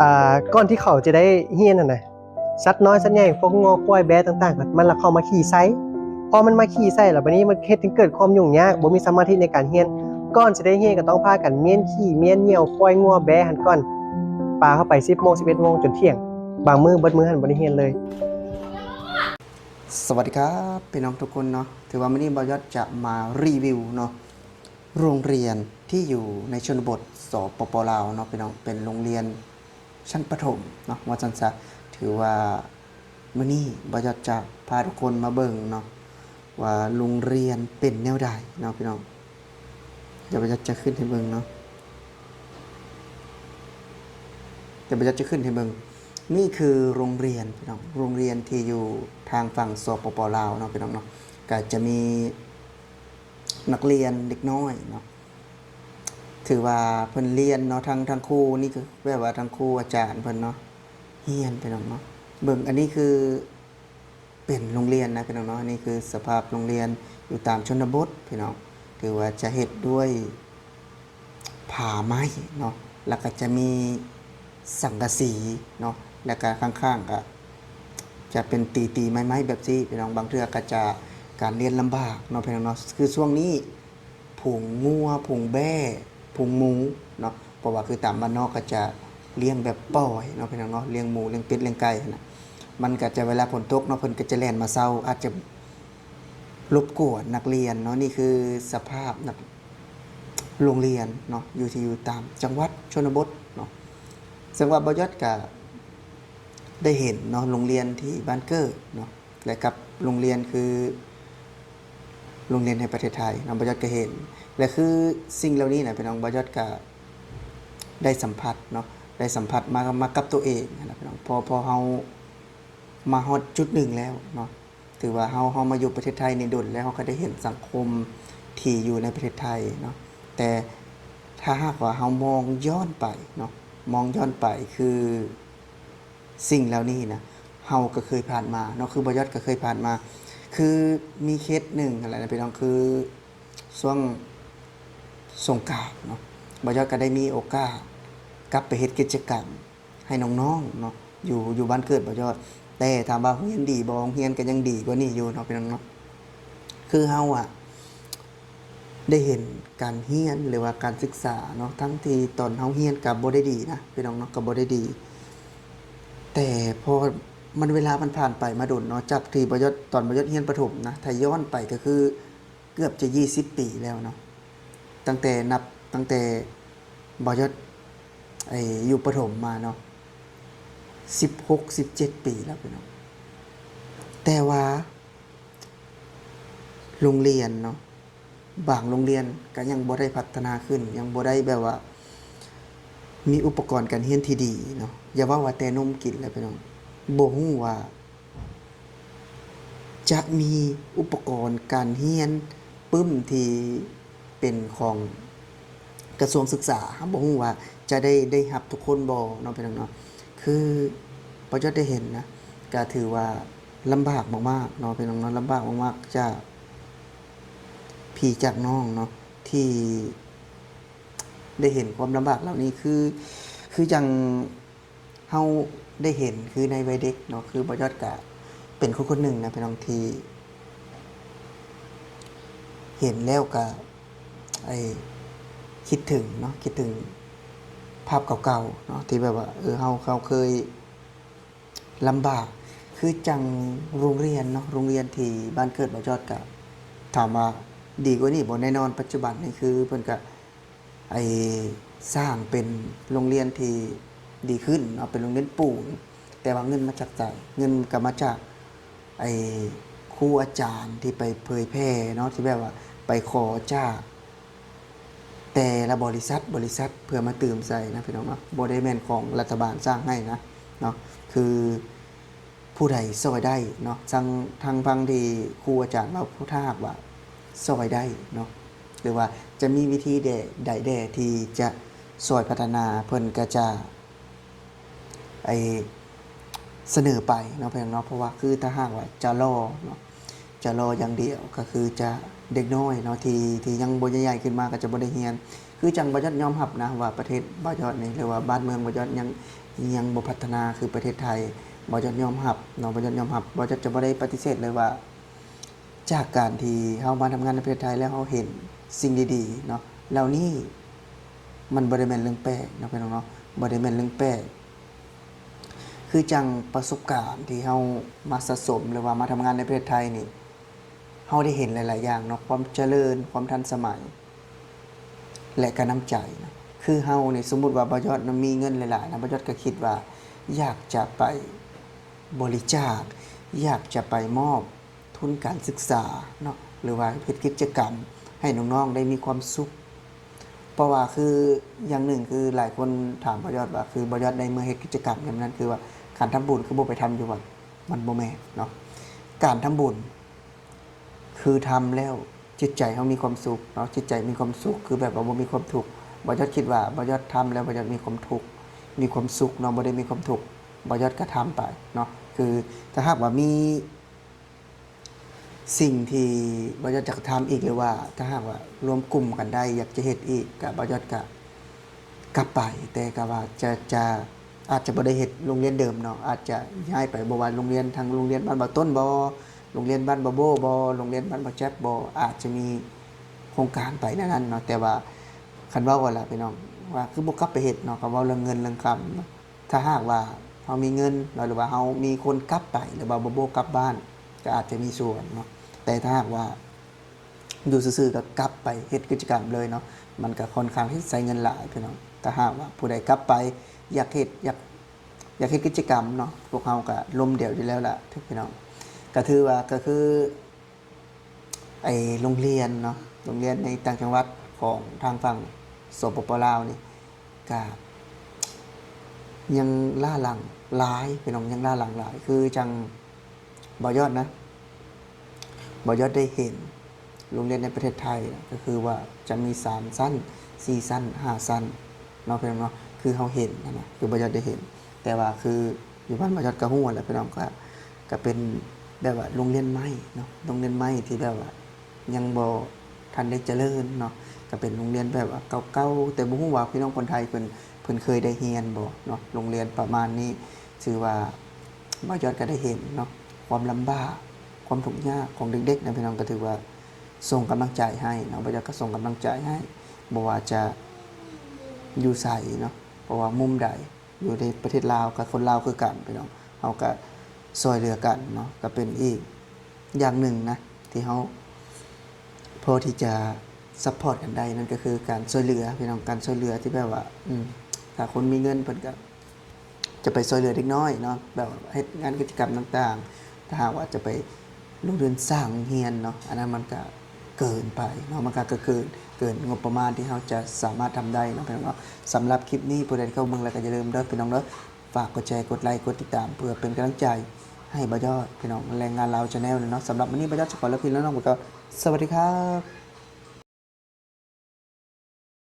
ອ່າ ກ່ອນທີ່ເຂົາຈະໄດ້ຮຽນຫັ້ນນະ ສັດນ້ອຍສັດໃຫຍ່ ພວກງົວຄວາຍແບ້ຕ່າງໆ ມັນລະເຂົ້າມາຂີ້ໃສ່. ພໍມັນມາຂີ້ໃສ່ແລ້ວ ບາດນີ້ມັນເຮັດໃຫ້ເກີດຄວາມຫຍຸ້ງຍາກ ບໍ່ມີສະມາທິໃນການຮຽນ. ກ່ອນຊິໄດ້ຮຽນກໍຕ້ອງພາກັນມ້ຽນຂີ້ມ້ຽນຍ່ຽວຄວາຍງົວແບ້ຫັ້ນກ່ອນ ປາເຂົ້າໄປສິບໂມງ ສິບເອັດໂມງ ຈົນທ່ຽງ. ບາງມື້ເບິດມື້ຫັ້ນບໍ່ໄດ້ຮຽນເລີຍ. ສະຫວັດດີຄັບ ພີ່ນ້ອງທຸກຄົນເນາະ, ຖືວ່າມື້ນີ້ບ່າວຍອດຈະມາຣີວິວເນາະ ໂຮງຮຽນທີ່ຢູ່ໃນຊົນນະບົດ ສປປ ລາວເນາະ ພີ່ນ້ອງ, ເປັນໂຮງຮຽນຊັ້ນປະຖົມເນາະ ວ່າຊັ້ນຊະ. ຖືວ່າມື້ນີ້ບ່າວຍອດຈະພາທຸກຄົນມາເບິ່ງເນາະ ວ່າໂຮງຮຽນເປັນແນວໃດເນາະ ພີ່ນ້ອງ. ດຽວບ່າວຍອດຈະຂຶ້ນໃຫ້ເບິ່ງເນາະ, ດຽວບ່າວຍອດຈະຂຶ້ນໃຫ້ເບິ່ງ. ນີ້ຄືໂຮງຮຽນ ພີ່ນ້ອງ, ໂຮງຮຽນທີ່ຢູ່ທາງຝັ່ງ ສປປ ລາວເນາະ ພີ່ນ້ອງເນາະ. ກະຈະມີນັກຮຽນເດັກນ້ອຍເນາະ ຖືວ່າເພິ່ນຮຽນເນາະ, ທັງ ທັງຄູນີ້ຄືແບບວ່າທັງຄູອາຈານເພິ່ນເນາະ ຮຽນ ພີ່ນ້ອງເນາະ. ເບິ່ງ ອັນນີ້ຄືເປັນໂຮງຮຽນນະ ພີ່ນ້ອງເນາະ, ອັນນີ້ຄືສະພາບໂຮງຮຽນຢູ່ຕາມຊົນນະບົດ ພີ່ນ້ອງ. ຖືວ່າຈະເຮັດດ້ວຍ ຜ້າໄມ້ເນາະ, ແລ້ວກໍຈະມີສັງກະສີເນາະ, ແລ້ວກໍຂ້າງໆກໍຈະເປັນຕີໆໄມ້ໆແບບຊີ້ ພີ່ນ້ອງ. ບາງເທື່ອກໍຈະການຮຽນລຳບາກເນາະ ພີ່ນ້ອງເນາະ. ຄືຊ່ວງນີ້ຝູງງົວ ຝູງແບ້ ຝູງໝູເນາະ, ເພາະວ່າຄືຕາມບ້ານນອກກໍຈະລ້ຽງແບບປ່ອຍເນາະ ພີ່ນ້ອງເນາະ, ລ້ຽງໝູ ລ້ຽງເປັດ ລ້ຽງໄກ່ຫັ້ນນະ. ມັນກໍຈະ ເວລາຝົນຕົກເນາະ ເພິ່ນກໍຈະແລ່ນມາເຊົາ, ອາດຈະລົບກວນນັກຮຽນເນາະ. ນີ້ຄືສະພາບນັກ ໂຮງຮຽນເນາະ ຢູ່ທີ່ຢູ່ຕາມຈັງຫວັດຊົນນະບົດເນາະ. ເຊິ່ງວ່າບ່າວຍອດກະໄດ້ເຫັນເນາະ ໂຮງຮຽນທີ່ບ້ານເກີດເນາະ ແລະ ກັບໂຮງຮຽນຄືໂຮງຮຽນໃນປະເທດໄທເນາະ, ບ່າວຍອດກະເຫັນ. ແລະ ຄືສິ່ງເຫຼົ່ານີ້ນະ ພີ່ນ້ອງ, ບ່າວຍອດກະໄດ້ສຳຜັດເນາະ, ໄດ້ສຳຜັດມາ ມາກັບຕົວເອງຫັ້ນນະ ພີ່ນ້ອງ. ພໍ ພໍເຮົາມາຮອດຈຸດໜຶ່ງແລ້ວເນາະ ຖືວ່າເຮົາ ເຮົາມາຢູ່ປະເທດໄທນີ້ດົນແລ້ວ, ເຮົາກໍໄດ້ເຫັນສັງຄົມທີ່ຢູ່ໃນປະເທດໄທເນາະ. ແຕ່ຖ້າຫາກວ່າເຮົາມອງຍ້ອນໄປເນາະ, ມອງຍ້ອນໄປ ຄືສິ່ງເຫຼົ່ານີ້ນະ ເຮົາກໍເຄີຍຜ່ານມາເນາະ, ຄືບ່າວຍອດກໍເຄີຍຜ່ານມາ. ຄືມີເຄສໜຶ່ງຫັ້ນແຫຼະນະ ພີ່ນ້ອງ, ຄືຊ່ວງສົງການເນາະ, ບ່າວຍອດກໍໄດ້ມີໂອກາດກັບໄປເຮັດກິດຈະກຳ ໃຫ້ນ້ອງໆເນາະ ຢູ່ ຢູ່ບ້ານເກີດບ່າວຍອດ. ແຕ່ຖາມວ່າໂຮງຮຽນດີບໍ່? ໂຮງຮຽນກໍຍັງດີກວ່ານີ້ຢູ່ເນາະ ພີ່ນ້ອງເນາະ. ຄືເຮົາອະໄດ້ເຫັນການຮຽນ ຫຼືວ່າການສຶກສາເນາະ, ທັງທີ່ຕອນເຮົາຮຽນກໍບໍ່ໄດ້ດີນະ ພີ່ນ້ອງເນາະ, ກໍບໍ່ໄດ້ດີ. ແຕ່ພໍມັນ ເວລາມັນຜ່ານໄປມາດົນເນາະ, ຈາກທີ່ບ່າວຍອດ ຕອນບ່າວຍອດຮຽນປະຖົມນະ, ຖ້າຍ້ອນໄປກໍຄື ເກືອບຈະຊາວປີແລ້ວເນາະ, ຕັ້ງແຕ່ ນັບຕັ້ງແຕ່ບ່າວຍອດ ໄອ້ ຢູ່ປະຖົມມາເນາະ, ສິບຫົກ ສິບເຈັດປີແລ້ວພີ່ນ້ອງ. ແຕ່ວ່າໂຮງຮຽນເນາະ, ບາງໂຮງຮຽນກໍຍັງບໍ່ໄດ້ພັດທະນາຂຶ້ນ, ຍັງບໍ່ໄດ້ແບບວ່າມີອຸປະກອນການຮຽນທີ່ດີເນາະ, ຢ່າເວົ້າວ່າແຕ່ນົມກິນແລ້ວພີ່ນ້ອງ, ບໍ່ຮູ້ວ່າ ຈະມີອຸປະກອນການຮຽນປຶ້ມທີ່ເປັນຂອງກະຊວງສຶກສາ, ເຮົາບໍ່ຮູ້ວ່າຈະໄດ້ ໄດ້ຮັບທຸກຄົນບໍ່ເນາະ ພີ່ນ້ອງເນາະ. ຄືບ່າວຍອດໄດ້ເຫັນນະ ກະຖືວ່າລຳບາກມາກໆເນາະ ພີ່ນ້ອງເນາະ, ລຳບາກມາກໆ ຈາກພີ່ຈາກນ້ອງເນາະ ທີ່ໄດ້ເຫັນຄວາມລຳບາກເຫຼົ່ານີ້. ຄື ຄືຈັ່ງ ເຮົາໄດ້ເຫັນ ຄືໃນໄວເດັກເນາະ, ຄືບ່າວຍອດກະເປັນຄົນຄົນໜຶ່ງນະພີ່ນ້ອງ ທີ່ເຫັນແລ້ວກະ ໄອ້ ຄິດເຖິງເນາະ, ຄິດເຖິງພາບເກົ່າໆເນາະ ທີ່ແບບວ່າ ເອີ ເຮົາ ເຮົາເຄີຍລຳບາກ. ຄືຈັ່ງໂຮງຮຽນເນາະ, ໂຮງຮຽນທີ່ບ້ານເກີດບ່າວຍອດກະ ຖາມວ່າດີກວ່ານີ້ບໍ່? ແນ່ນອນ, ປັດຈຸບັນນີ້ຄືເພິ່ນກະ ໄອ້ ສ້າງເປັນໂຮງຮຽນທີ່ດີຂຶ້ນເນາະ, ເປັນໂຮງຮຽນປູນ, ແຕ່ວ່າເງິນມາຈາກໃສ? ເງິນກໍມາຈາກ ໄອ້ ຄູອາຈານທີ່ໄປເຜີຍແຜ່ເນາະ, ທີ່ແບບວ່າໄປຂໍຈາກແຕ່ລະບໍລິສັດ ບໍລິສັດ ເພື່ອມາຕື່ມໃສ່ນະ ພີ່ນ້ອງເນາະ, ບໍ່ໄດ້ແມ່ນຂອງລັດຖະບານສ້າງໃຫ້ນະເນາະ. ຄື ຜູ້ໃດຊ່ອຍໄດ້ເນາະ, ທາງ ທາງຝັ່ງທີ່ຄູອາຈານເວົ້າ ຜູ້ ຖ້າຫາກວ່າຊ່ອຍໄດ້ເນາະ ຫຼືວ່າຈະມີວິທີແດ່ ໃດແດ່ທີ່ຈະຊ່ອຍພັດທະນາ ເພິ່ນກໍຈະ ໄອ້ ສະເໜີໄປເນາະ ພີ່ນ້ອງເນາະ. ເພາະວ່າຄືຖ້າຫາກວ່າຈະລໍເນາະ ຈະລໍຢ່າງດຽວ ກໍຄືຈະ ເດັກນ້ອຍເນາະ ທີ່ ທີ່ຍັງບໍ່ໃຫຍ່ຂຶ້ນມາ ກໍຈະບໍ່ໄດ້ຮຽນ. ຄືຈັ່ງບ່າວຍອດຍອມຮັບນະວ່າປະເທດບ່າວຍອດນີ້ ຫຼືວ່າບ້ານເມືອງບ່າວຍອດຍັງ ຍັງບໍ່ພັດທະນາຄືປະເທດໄທ. ບ່າວຍອດຍອມຮັບເນາະ, ບ່າວຍອດຍອມຮັບ, ບ່າວຍອດຈະບໍ່ໄດ້ປະຕິເສດເລີຍວ່າ ຈາກການທີ່ເຮົາມາທຳງານໃນປະເທດໄທແລ້ວ ເຮົາເຫັນສິ່ງດີໆເນາະ ເຫຼົ່ານີ້ ມັນບໍ່ໄດ້ແມ່ນເລື່ອງແປກເນາະ ພີ່ນ້ອງເນາະ, ບໍ່ໄດ້ແມ່ນເລື່ອງແປກ. ຄືຈັ່ງປະສົບການທີ່ເຮົາມາສະສົມ ຫຼືວ່າມາທຳງານໃນປະເທດໄທນີ້ ເຮົາໄດ້ເຫັນຫຼາຍໆຢ່າງເນາະ, ຄວາມຈະເລີນ, ຄວາມທັນສະໄໝ ແລະ ກະນ້ຳໃຈນະ. ຄືເຮົານີ້ ສົມມຸດວ່າບ່າວຍອດນະມີເງິນຫຼາຍໆນະ, ບ່າວຍອດກະຄິດວ່າຢາກຈະໄປບໍລິຈາກ, ຢາກຈະໄປມອບ ທຶນການສຶກສາເນາະ ຫຼືວ່າເຮັດກິດຈະກຳໃຫ້ນ້ອງໆໄດ້ມີຄວາມສຸກ. ເພາະວ່າຄືຢ່າງໜຶ່ງ ຄືຫຼາຍຄົນຖາມບ່າວຍອດວ່າ ຄືບ່າວຍອດໄດ້ເມືອເຮັດກິດຈະກຳຍາມນັ້ນ ຄືວ່າການທຳບຸນຄືບໍ່ໄປທຳຢູ່ວັດ? ມັນບໍ່ແມ່ນເນາະ. ການທຳບຸນຄືທຳແລ້ວຈິດໃຈເຮົາມີຄວາມສຸກເນາະ, ຈິດໃຈມີຄວາມສຸກ ຄືແບບວ່າບໍ່ມີຄວາມທຸກ. ບ່າວຍອດຄິດວ່າບ່າວຍອດທຳແລ້ວ ບ່າວຍອດມີຄວາມທຸກ ມີຄວາມສຸກເນາະ, ບໍ່ໄດ້ມີຄວາມທຸກ ບ່າວຍອດກະທຳໄປເນາະ. ຄືຖ້າຫາກວ່າມີ ສິ່ງທີ່ບ່າວຍອດຢາກທຳອີກ ຫຼືວ່າຖ້າຫາກວ່າລວມກຸ່ມກັນໄດ້ ຢາກຈະເຮັດອີກ ກະບ່າວຍອດກະກັບໄປ, ແຕ່ກະວ່າຈະ ຈະ ອາດຈະບໍ່ໄດ້ເຮັດໂຮງຮຽນເດີມເນາະ, ອາດຈະຍ້າຍໄປ ບໍ່ວ່າໂຮງຮຽນ ທາງໂຮງຮຽນບ້ານບ່າວຕົ້ນບໍ, ໂຮງຮຽນບ້ານບ່າວໂບ້ບໍ, ໂຮງຮຽນບ້ານບ່າວແຈັບບໍ, ອາດຈະມີໂຄງການໄປແນວນັ້ນເນາະ. ແຕ່ວ່າຄັນເວົ້າກັນລະ ພີ່ນ້ອງ ວ່າຄືບໍ່ກັບໄປເຮັດເນາະ, ກະເວົ້າເລື່ອງເງິນເລື່ອງຄຳເນາະ. ຖ້າຫາກວ່າເຮົາມີເງິນເນາະ ຫຼືວ່າເຮົາມີຄົນກັບໄປ ຫຼືວ່າບ່າວໂບ້ກັບບ້ານ ກະອາດຈະມີສ່ວນເນາະ. ແຕ່ຖ້າຫາກວ່າຢູ່ຊື່ໆ ກະກັບໄປເຮັດກິດຈະກຳເລີຍເນາະ, ມັນກະຄ່ອນຂ້າງທີ່ໃຊ້ເງິນຫຼາຍ ພີ່ນ້ອງ. ຖ້າຫາກວ່າຜູ້ໃດກັບໄປ ຢາກເຮັດ ຢາກ ຢາກເຮັດກິດຈະກຳເນາະ, ພວກເຮົາກະລົ້ມດຽວຢູ່ແລ້ວລະ ພີ່ນ້ອງ. ກະຖືວ່າ ກະຄື ໄອ້ໂຮງຮຽນເນາະ, ໂຮງຮຽນໃນຕ່າງຈັງຫວັດຂອງທາງຝັ່ງ ສປປ ລາວນີ້ ກະຍັງລ້າຫຼັງຫຼາຍ ພີ່ນ້ອງ, ຍັງລ້າຫຼັງຫຼາຍ. ຄືຈັ່ງບ່າວຍອດນະ ບ່າວຍອດໄດ້ເຫັນໂຮງຮຽນໃນປະເທດໄທນະ ກະຄືວ່າຈະມີສາມຊັ້ນ ສີ່ຊັ້ນ ຫ້າຊັ້ນເນາະ ພີ່ນ້ອງເນາະ, ຄືເຮົາເຫັນຫັ້ນນະ ຄືບ່າວຍອດໄດ້ເຫັນ. ແຕ່ວ່າຄືຢູ່ບ້ານບ່າວຍອດກະຮູ້ຫັ້ນແຫຼະ ພີ່ນ້ອງ, ກະ ກະເປັນແບບວ່າໂຮງຮຽນໄມ້ເນາະ, ໂຮງຮຽນໄມ້ທີ່ແບບວ່າຍັງບໍ່ທັນໄດ້ຈະເລີນເນາະ, ກະເປັນໂຮງຮຽນແບບວ່າເກົ່າໆ. ແຕ່ບໍ່ຮູ້ວ່າພີ່ນ້ອງຄົນໄທເພິ່ນ ເພິ່ນເຄີຍໄດ້ຮຽນບໍ່ເນາະ, ໂຮງຮຽນປະມານນີ້. ຖືວ່າບ່າວຍອດກະໄດ້ເຫັນເນາະ ຄວາມລຳບາກ ຄວາມທຸກຍາກຂອງເດັກໆນະ ພີ່ນ້ອງ, ກະຖືວ່າສົ່ງກຳລັງໃຈໃຫ້ເນາະ, ບ່າວຍອດກະສົ່ງກຳລັງໃຈໃຫ້ ບໍ່ວ່າຈະຢູ່ໃສເນາະ, ບໍ່ວ່າມຸມໃດ ຢູ່ໃນປະເທດລາວ ກະຄົນລາວຄືກັນ ພີ່ນ້ອງ, ເຮົາກະຊ່ອຍເຫຼືອກັນເນາະ. ກະເປັນອີກຢ່າງໜຶ່ງນະ ທີ່ເຮົາພໍທີ່ຈະຊັບພອດກັນໄດ້ ນັ້ນກະຄືການຊ່ວຍເຫຼືອ ພີ່ນ້ອງ, ການຊ່ວຍເຫຼືອທີ່ແບບວ່າ ອືມ ຖ້າຄົນມີເງິນເພິ່ນກະຈະໄປຊ່ວຍເຫຼືອເດັກນ້ອຍເນາະ, ແບບວ່າເຮັດງານກິດຈະກຳຕ່າງໆ. ຖ້າຫາກວ່າຈະໄປລົງທຶນສ້າງໂຮງຮຽນເນາະ, ອັນນັ້ນມັນກະເກີນໄປເນາະ, ມັນກະ ກະເກີນ ເກີນງົບປະມານທີ່ເຮົາຈະສາມາດທຳໄດ້ເນາະ ພີ່ນ້ອງເນາະ. ສຳລັບຄລິບນີ້ ຜູ້ໃດທີ່ເຂົ້າເບິ່ງແລ້ວກະຢ່າລືມເດີ ພີ່ນ້ອງເດີ ຝາກກົດແຊ ກົດໄລ ກົດຕິດຕາມ ເພື່ອເປັນກຳລັງໃຈໃຫ້ບ່າວຍອດ ພີ່ນ້ອງ ແລະ ງານລາວ Channel ເນາະ. ສຳລັບມື້ນີ້ ບ່າວຍອດຈະຂໍລາພີ່ນ້ອງໄປກ່ອນ, ສະຫວັດດີຄັບ.